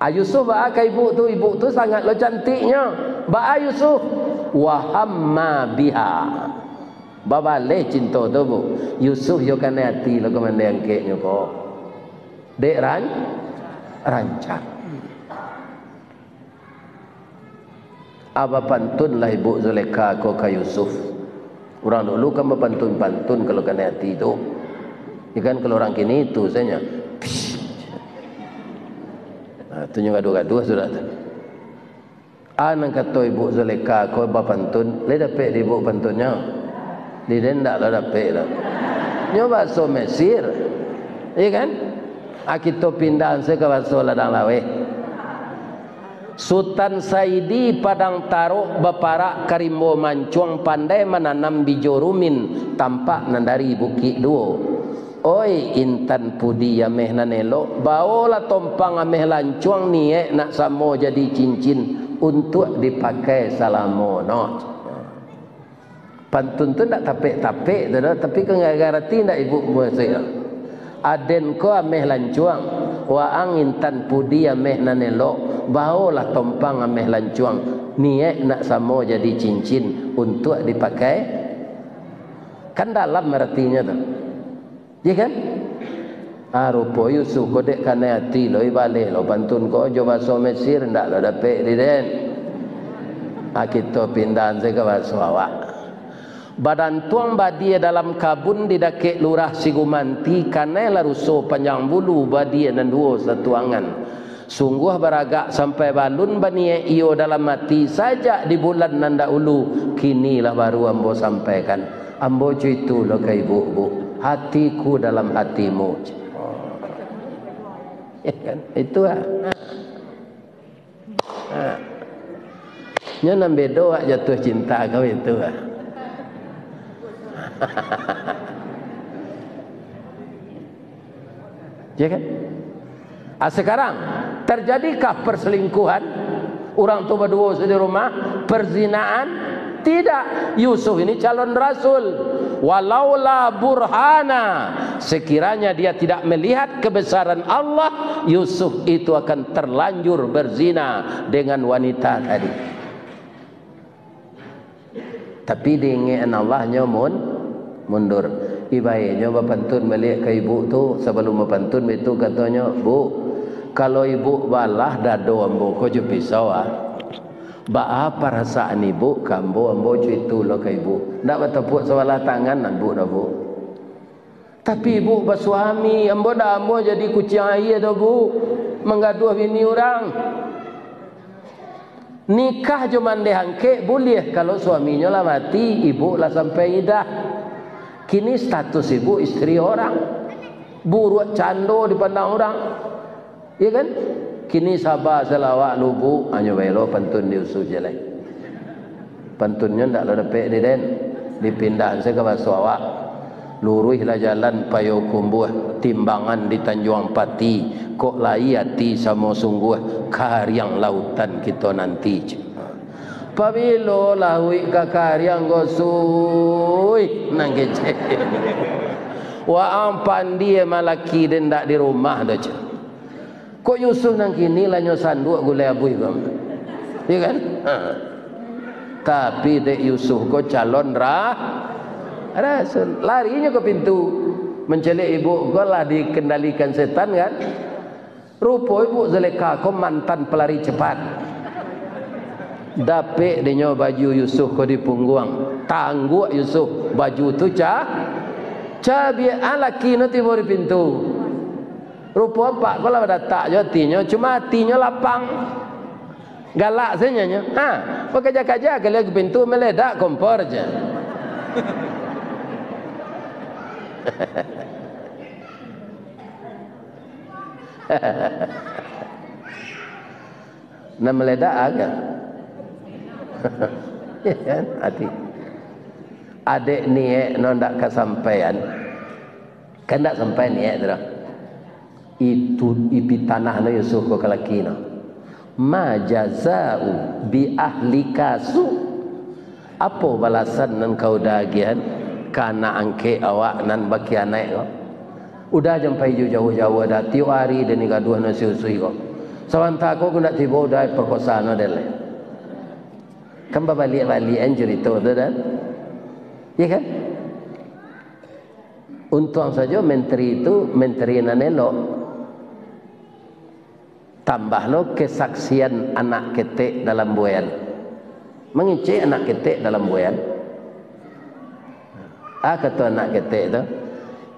A, Yusuf baa ka ibu tu? Ibu tu sangat lo cantiknyo. Baa Yusuf? Wa hamma biha. Babaleh cinto tu, Bu. Yusuf yo kanai ati lo ka mandeh angkeknyo ko. Dek ran-, rancak. A, bapantunlah Ibu Zulekha ko ka Yusuf. Urang dulu kan bapantun-pantun kalau kanai ati tu. Ya kan, kalau urang kini itu sajo. Nah, tu nyo gaduah-gaduah sudah tu. A nan kato Ibu Zulekha ko bapantun, lai dapek di Ibu pantunnyo? Di den ndak lah dapek lah. Nyo bahaso Mesir. Iya kan? A kito pindah se ka bahaso ladang laweh. Sutan Saidi Padang Tarok baparak ka rimbo mancuang, pandai mananam bijo rumin, tampak nan dari Bukik Duo. Oi, intan pudi ameh nan elok, baolah tompang ameh lancuang, niek nak samo jadi cincin, untuak dipakai salamo no. Pantun tu ndak tapek-tapek tu doh, tapi kan garati ndak Ibu muasik tu? Aden ko ameh lancuang, waang intan pudi ameh nan elok, baolah tompang ameh lancuang, niek nak samo jadi cincin, untuak dipakai. Kan dalam aratinyo tu. Iya kan? Ah, rupo Yusuf ko dek kanai ati lo, ibaleh lo pantun ko jo bahaso Mesir, ndak lo dapek di den. Ah, kito pindahan se ka bahaso awak. Badantuang badia dalam kabun di dakek Lurah Sigumanti, kanai lah ruso panjang bulu, badia nan duo satuangan. Sungguah baragak sampai balun, baniek iyo dalam ati, sajak di bulan nan dahulu, kini lah baru ambo sampaikan. Ambo cuitu lo ka ibu, Bu, hatiku dalam hatimu. Ya kan? Itu lah. Ha. Nyo nan bedo awak jatuah cinta kau itu lah. Ya kan? Ah, sekarang, terjadikah perselingkuhan? Urang tu baduo di rumah, perzinaan? Tidak. Yusuf ini calon rasul. Walaula burhana, sekiranya dia tidak melihat kebesaran Allah, Yusuf itu akan terlanjur berzina dengan wanita tadi. Tapi diingekan Allah, nyo mun-, mundur. Ibaiknyo bapantun baliak ka ibu tu, sabalum bapantun baitu katonyo, "Bu, kalau ibu balah dado ambo ko jo pisau, ah, baa parasaan ibu ka ambo, ambo cuitu lo ka ibu? Ndak batapuak sabalah tangan, Bu, dah, Bu." Tapi ibu basuami, ambo dak amuah jadi kuciang aia doh, Bu, manggaduah bini urang. Nikah jo mandeh angkek buliah, kalau suaminyo lah mati, ibu lah sampai idah. Kini status ibu isteri orang. Buruak cando dipandang urang. Iya kan? Kini saba se lah awak, Bu, hanyo baelo pantun di Yusuf je lai. Pantunnyo ndak lo dapek di den. Dipindahan se ka baso awak. Luruihlah jalan payo kumbuah, timbangan di Tanjuang Pati, kok lai ati samo sungguah, kariang lautan kito nanti, ceh. Pabilo lahuik ka kariang ko, Suih, nan kecek. Waang pandie malaki den ndak di rumah doh, ceh. Kok Yusuf nan kini lah nyo sanduak gulai abuih ko? Iya kan? Ha. Tapi dek Yusuf ko calon ra-, rasul. Larinyo ka pintu. Mancaliak ibu ko lah dikendalikan setan kan? Rupo ibu Zulekha ko mantan pelari cepat. Dapek dinyo baju Yusuf ko di pungguang. Tangguak Yusuf, baju tu ca-, cabiak. Ah, laki no tibo di pintu. Rupo apak ko lah badatak jo atinyo, cuma atinyo lapang. Galak sajo nyo. Ha, bakaja-kaja kali ka pintu, maledak kompor je. Nan maledak apo? Iyo kan? Ati. Adek niek no ndak kasampaian. Kan ndak sampai niek tu doh. Itu ipi tanah no Yusuf ko ka laki no. "Ma jazau bi ahlika su." Apo balasan nan kau dah agiahan ka anak angkek awak nan bakhianaik ko? Udah jan pai jo jauah-jauah dah, tiok ari den ni gaduah nan si Yusuf ko. Sabanta ko ndak tibo udah perkosa no den lai. Kan babaliak-baliakan carito tu dah. Iya kan? Untuang sajo menteri tu menteri nan elok. Tambah lo kesaksian anak ketek dalam buayan. Mangecek anak ketek dalam buayan. Ah, kato anak ketek tu,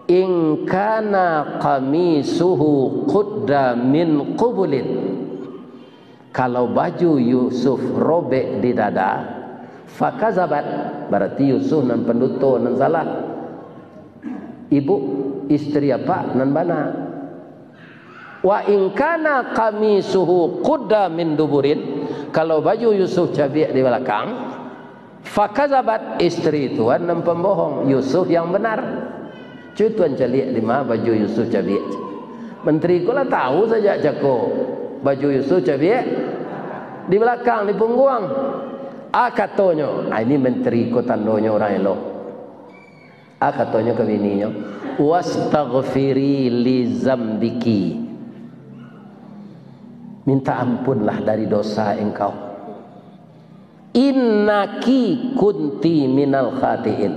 "In kana qamisuhu qudda min qubulin." Kalau baju Yusuf robek di dada, fakazabat, barati Yusuf nan panduto, nan salah. Ibu, isteri apak nan bana. Wa in kana qamisuhu qudda min duburin, kalau baju Yusuf cabiak di balakang, fakazabat, isteri tuan nan pambohong, Yusuf yang benar. Cuy tuan caliak di ma baju Yusuf cabiak. Menteri ko lah tahu sajak cako baju Yusuf cabiak di balakang, di pungguang. A katonyo, a ini menteri ko tandonyo urang elok. A katonyo ka bininyo, "Wastaghfiri li zambiki." Minta ampunlah dari dosa engkau. "Innaki kunti minal khatiin."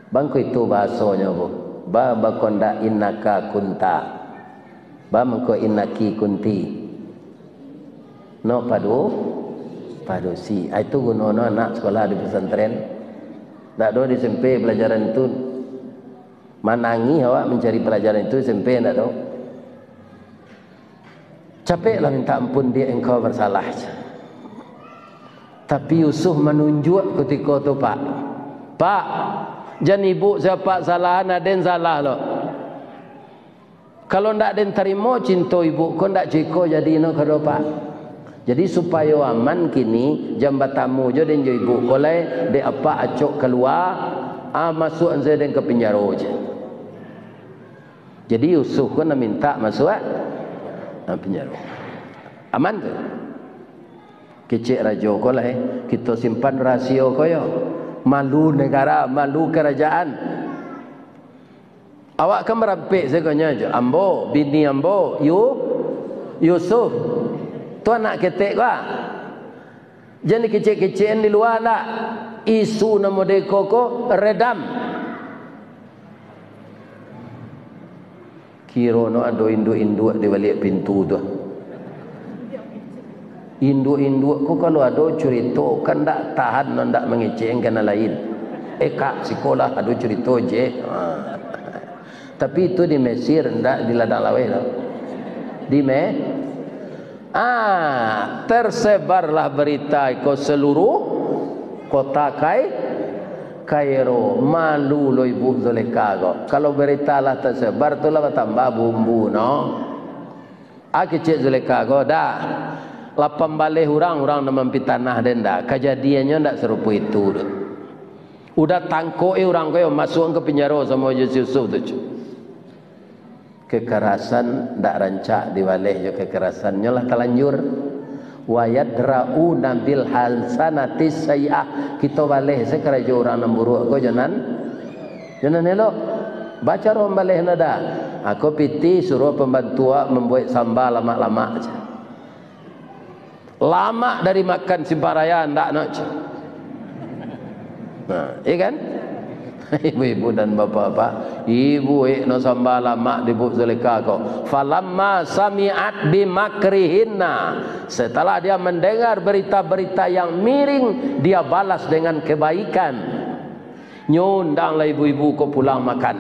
Bangko itu bahasonyo, Bu. Ba, bako ndak innaka kunta. Ba, mangko innaki kunti. No padu, padusi. Ah, itu gunono anak sekolah di pesantren. Ndak do di S M P pelajaran itu. Manangih awak mencari pelajaran itu S M P ndak do. Capeklah minta ampun, "Dek, engkau bersalah." Tapi Yusuf manunjuak kutiko tu, Pak. "Pak, jan ibu sia apak salahan, aden salah lo. Kalau ndak den tarimo cinto ibu ko, ndak ciko jadi no kado, Pak. Jadi supayo aman kini, jan batamu jo den jo ibu ko lai, dek apak acok kalua, ah, masuak an sajo den ka pinjaro," je. Jadi Yusuf ko nan minta masuak, ah, pinjaro. Aman tu. Kecek rajo ko lai, kito simpan rasio ko yo. Malu negara, malu kerajaan. Awak kan marampek sagonyo jo. Ambo, bini ambo, Yu-, Yusuf. Tu anak ketek ko, ah. Jan dikecek-kecekan di lua ndak. Isu nan model ko ko redam. Kirono ado induak-induak di baliak pintu tu. Induak-induak ko kalau ado curito, kan ndak tahan, no, ndak mangecek ka nan lain. "Eh, Kak, sikolah ado curito, jek." Ha. Tapi itu di Mesir, ndak di ladang laweh tu. Di Me-, ah, tersebarlah berita iko seluruh kota Kai-, Kairo. Malu lo ibu Zulekha ko. Kalau berita lah tersebar tu lah batambah bumbu, no. Ah, kecek Zulekha ko, dah. Lah pambaleh urang, urang nan mampitanah den dah. Kajadiannyo ndak sarupo itu doh. Udah tangkok, eh, urang ko yo, masuak ka pinjaro samo jo si Yusuf tu, cu. Kekerasan ndak rancak dibaleh jo kekerasan, nyo lah talanjur. "Wa yadra'una bil hasanati sayyi'ah." Kito baleh se karajo urang nan buruak ko jo nan, jo nan elok. Bacaro mambaleh no dah. Ako pitih suruah pambantu awak mambuek samba lamak-lamak se. Lamak dari makan simpang raya, ndak nak, ceh. Nah, iya kan? Ibu-ibu dan bapak-bapak, ibu, eh, no samba lamak di Bu Zulekha ko. "Falamma sami'at bimakrihinna." Setelah dia mendengar berita-berita yang miring, dia balas dengan kebaikan. Nyo undanglah ibu-ibu ko pulang makan.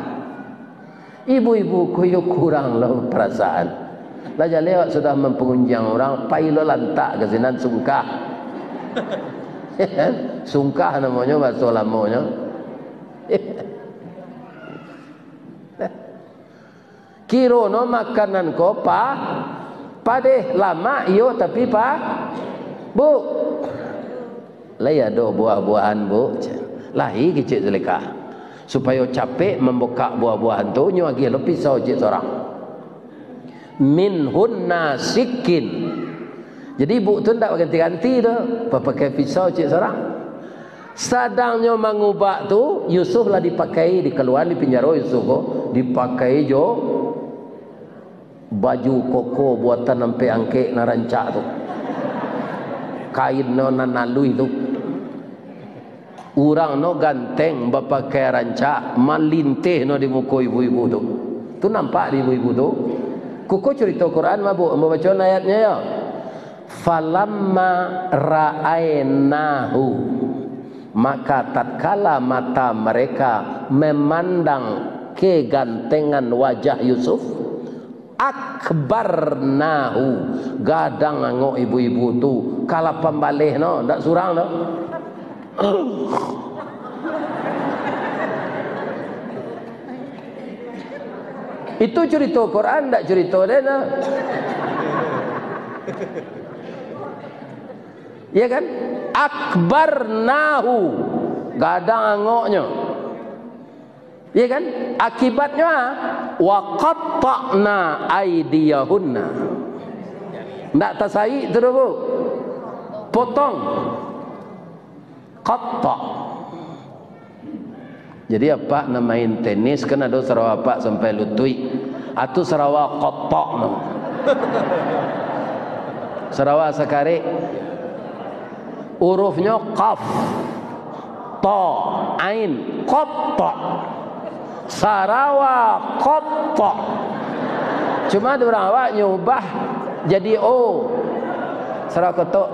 Ibu-ibu ko yo kurang lo parasaan. Lah jaleh awak sudah mampangunjiang urang, pai lo lantak ka sinan, sungkah. Sungkah namonyo bahaso lamonyo. Kirono makanan ko pa-, padeh, lamak iyo, tapi pa-, Bu, lai ado buah-buahan, Bu? Lahi kecek Zulekha. Supayo capek mambukak buah-buahan tu, nyo agiah lo pisau ciek sorang. "Minhunna sikkin." Jadi ibu tu ndak baganti-ganti tu, papakai pisau ciek sorang. Sadangnyo mangubak tu, Yusuf lah dipakai, dikaluaan di pinjaro Yusuf ko, dipakai jo baju koko buatan ampek angkek nan rancak tu. Kain no nan aluih tu. Urang no ganteng, bapakai rancak, malinteh no di muko ibu-ibu tu. Tu nampak di ibu-ibu tu. Kuko curito Quran mabuk, ambo baco ayatnyo yo. "Falamma ra'ainahu," maka tatkala mata mereka memandang kegantengan wajah Yusuf, Akbarnahu, gadang angok ibu-ibu tu, ka lapan baleh no, ndak surang no. Itu curito Quran, ndak curito den no. Ya kan? Akbarnahu, gadang angoknyo. Ya kan? Akibatnyo, ah, wa qatta'na aidiyahunna. Ndak tasaik tu doh, Bu. Potong. Qatta'. Jadi, apak nan main tenis, kan ado sarawa apak sampai lutuik. Atu sarawa qatta' no. Sarawa sakarek. Urufnyo qaf, ta, ain, qatta'. Sarawa qatta'. Cuma di urang awak nyubah jadi o. Sarawa qatta'.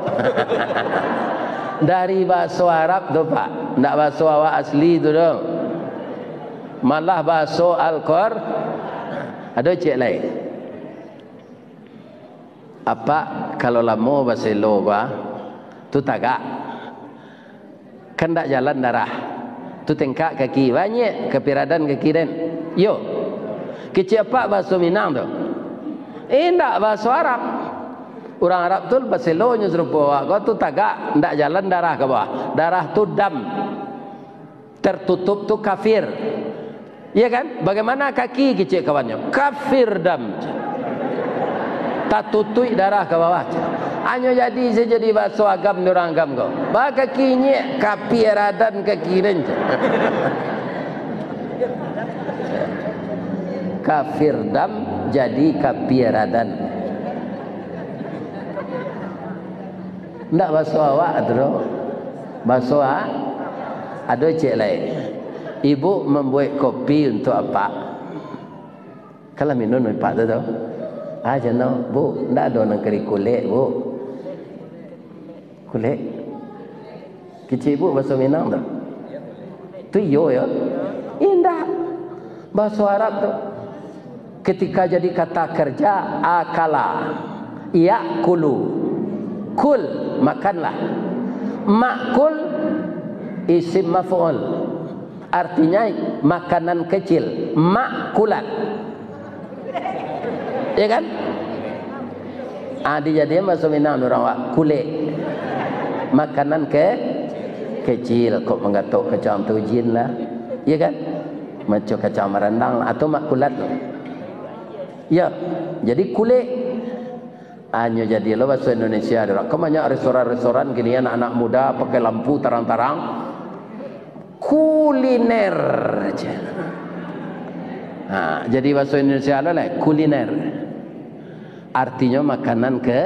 Dari bahaso Arab tu, Pak. Ndak bahaso awak asli tu doh. Malah bahaso Al-Qur-, ado ciek lai. Apak, kalau lamo baselo ko, ah, tu tagak. Kan ndak jalan darah. Tu tengkak kaki, banyek kapiradan kaki den. Yo. Kecek apak bahaso Minang tu. Indak bahaso Arab. Urang Arab tu baselonyo sarupo awak ko, tu tagak, ndak jalan darah ka bawah. Darah tu dam. Tertutup tu kafir. Iya kan? Bagaimana kaki, kecek kawannyo? Kafir dam. Tatutuik darah ka bawah. Hanyo jadi sajo jadi bahaso agam di urang agam ko. Ba kaki inyek, kapiradan kaki den. Kafir dam jadi kapiradan. Ndak bahaso awak tu doh. Bahaso a-, ado ciek lai. Ibu mambuek kopi untuak apak. Kan lah minun apak tu, tu. Ah, jan no, Bu, ndak ado nan ka dikulek, Bu. Kulek. Kecek ibu bahaso Minang tu. Tu iyo, yo? Indak. Bahaso Arab tu. Ketika jadi kata kerja, akala, yakulu. Kul, makanlah. Makul, isim maf'ul. Artinya, makanan kecil. Makulat. Ya kan? Ah, dijadian bahaso Minang urang awak, kulek. Makanan ke-, kecil, kok manggatok kacang tu jin lah. Ya kan? Macam kacang marandang atau makulat. Ya, jadi kulek. Hanyo jadi lo bahaso Indonesia, kan banyak restoran-restoran kini anak-anak muda pakai lampu tarang-tarang. Kuliner. Ha, jadi bahaso Indonesia lo lah, kuliner. Artinyo makanan ke,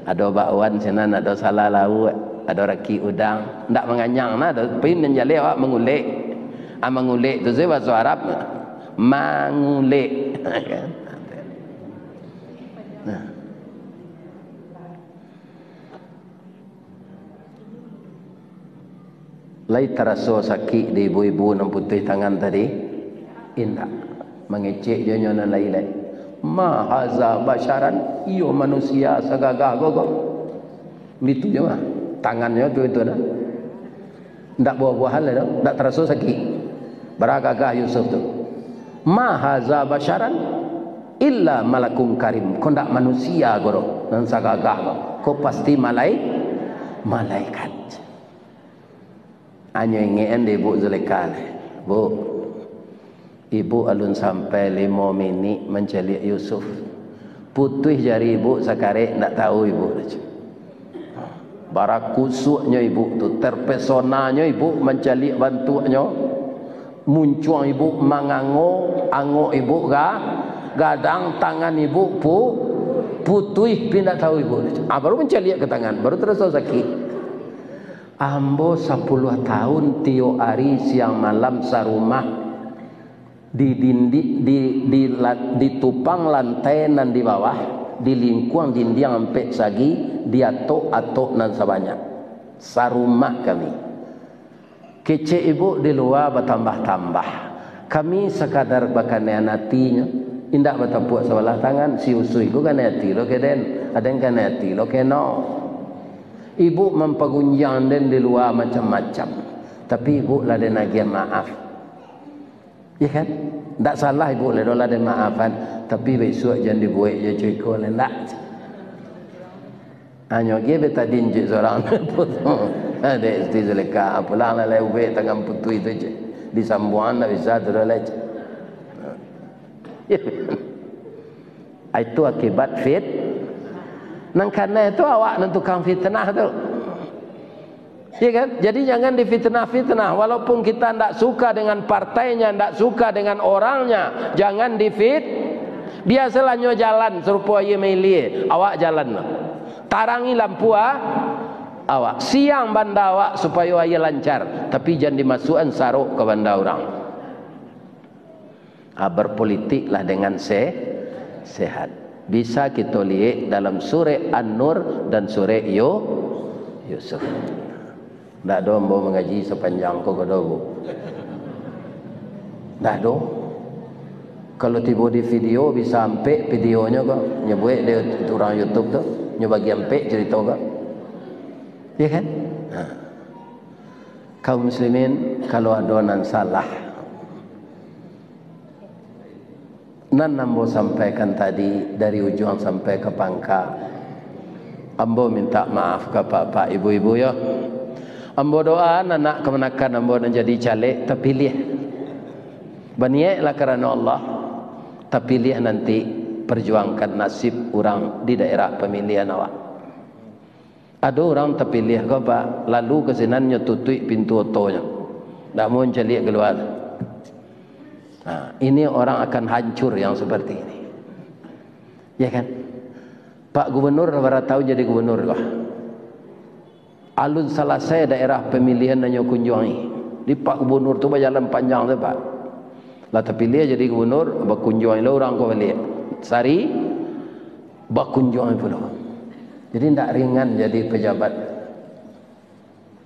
ado bakwan sinan, ado salak lauak, ado raki udang. Ndak manganyang nah, ado pin manjaleh awak mangulek. Ah, mangulek tu se bahaso Arab. Mangulek. Nah. Lai taraso sakik di ibu-ibu nan putuih tangan tadi? Indak. Mangecek jo nyo nan lai lai. "Ma haza basyaran, iyo manusia sagagah ko ko." Bitu jo mah. Tangannyo tu itu nah. Ndak buah-buahan lai doh, ndak taraso sakik. Bara gagah Yusuf tu. "Ma haza basyaran illa malakun karim." Ko ndak manusia ko doh, nan sagagah ko. Ko pasti malai-, malaikat. Hanyo ingekan dek Ibu Zulekha lai. Bu, Ibu alun sampai limo minik mancaliak Yusuf. Putuih jari Ibu sakarek, ndak tahu Ibu. Bara kusuaknyo Ibu tu, terpesonanyo Ibu mancaliak bantuaknyo. Muncuang Ibu mangango, angok Ibu ga-, gadang, tangan Ibu pu-, putuih, pi ndak tahu Ibu. Ah, baru mancaliak ka tangan, baru taraso sakik. Ambo sapuluah tahun tiok ari siang malam sarumah, di dindi-, di, di la-, di tupang lantai nan di bawah, di lingkuang dindiang ampek sagi, di atok-atok nan sabanyak. Sarumah kami. Kecek Ibu di lua batambah-tambah. Kami sakadar bakanian atinyo, Indak batapuak sabalah tangan, si Usui ko kanai ati lo ka den, aden kanai ati lo ka no. Ibuk mampagunjiang den di lua macam-macam, tapi ibuk lah den agiah maaf. Iya kan? Ndak salah ibuk lai doh lah den maafan, tapi bisuak jan dibuek jo co iko lai, ndak. Hanyo ge betadin cek surang. Dek Siti Zulekha, pulang lah lai ubek tangan putuih tu cek. Disambuang ndak bisa tu doh lai cek. Itu akibat fit-, nan kanai tu awak nan tukang fitnah tu. Iya kan? Jadi jangan difitnah-fitnah. Walaupun kita ndak suka dengan partainya, ndak suka dengan orangnya, jangan difit-, biasalah nyo jalan sarupo aia mailie, awak jalan lah. Tarangi lampu, ah, awak. Siang banda awak supayo aia lancar, tapi jan dimasuakan sarok ka banda urang. Ah, berpolitiklah dengan se-, sehat. Bisa kito liek dalam surek An-Nur dan surek Yu-, Yusuf. Ndak ado ambo mangaji sapanjang ko, ko do, Bu. Ndak ado. Kalau tibo di video, bisa ampek videonyo ko. Nyo buek dek urang YouTube tu, nyo bagi ampek carito ko. Iya kan? Nah. Kaum muslimin, kalau ado nan salah, nan ambo sampaikan tadi, dari ujuang sampai ka pangka, ambo mintak maaf ka apak-apak, ibu-ibu, yo. Ambo doa, anak kamanakan ambo nan jadi caleg tapiliah. Baniaiklah karano Allah, tapiliah nanti, perjuangkan nasib urang di daerah pamilihan awak. Ado urang tapiliah ko, Pak, lalu ka sinan nyo tutuik pintu otonyo. Ndak mau mancaliak kalua. Nah, ini orang akan hancur yang seperti ini. Ya kan? Pak Gubernur lah bara taun jadi gubernur ko. Alun salasai daerah pamilihan nan nyo kunjuangi. Di Pak Gubernur tu bajalan panjang tu, Pak. Lah tapiliah jadi gubernur, bakunjuang lo urang ko baliak. Sari, bakunjuang pulo. Jadi, ndak ringan jadi pejabat.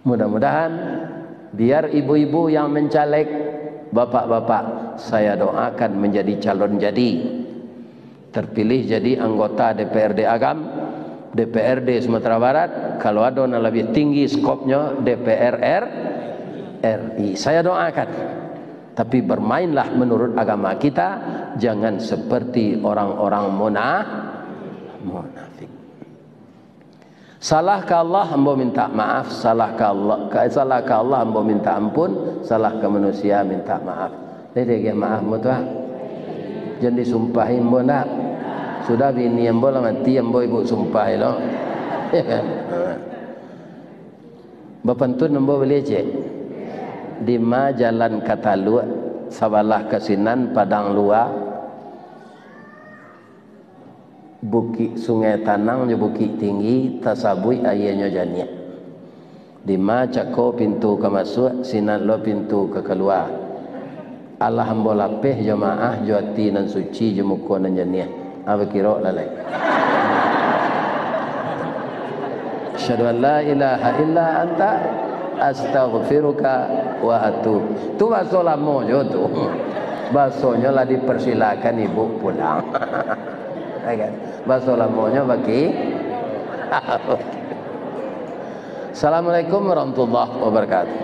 Mudah-mudahan, biar ibu-ibu yang mencaleg, bapak-bapak, saya doakan menjadi calon jadi. Terpilih jadi anggota D P R D Agam, D P R D Sumatera Barat, kalau ado nan labiah tinggi skopnyo, D P R R-, R I. Saya doakan. Tapi bermainlah menurut agama kita, jangan seperti orang-orang muna-, munafik. Salah ka Allah, ambo minta maaf, salah ka Allah, ka, salah ka Allah, ambo minta ampun, salah ka manusia, minta maaf. Jadi, agiah maaf ambo tu, ah. Jan disumpahi ambo ndak. Sudah bini ambo lah mati, ambo ibu sumpahi lo. Bapantun ambo buliah cek. Dima jalan ka Taluak, sabalah ka sinan Padang Lua, Bukik Sungai Tanang jo Bukik Tinggi, tasabuik aianyo janiah. Dima cako pintu ka masuak, sinan lo pintu ka kalua. Alah ambo lapeh jo maah, jo ati nan suci, jo muko nan janiah. Ah, bakirok lah lai. Asyhadu an la ilaha illa anta, astaghfiruka wa atub. Tu baso lamo jo tu. Basonyo lah dipersilakan ibu pulang. Ya kan? Baso lamonyo baki. Assalamualaikum warahmatullahi wabarakatuh.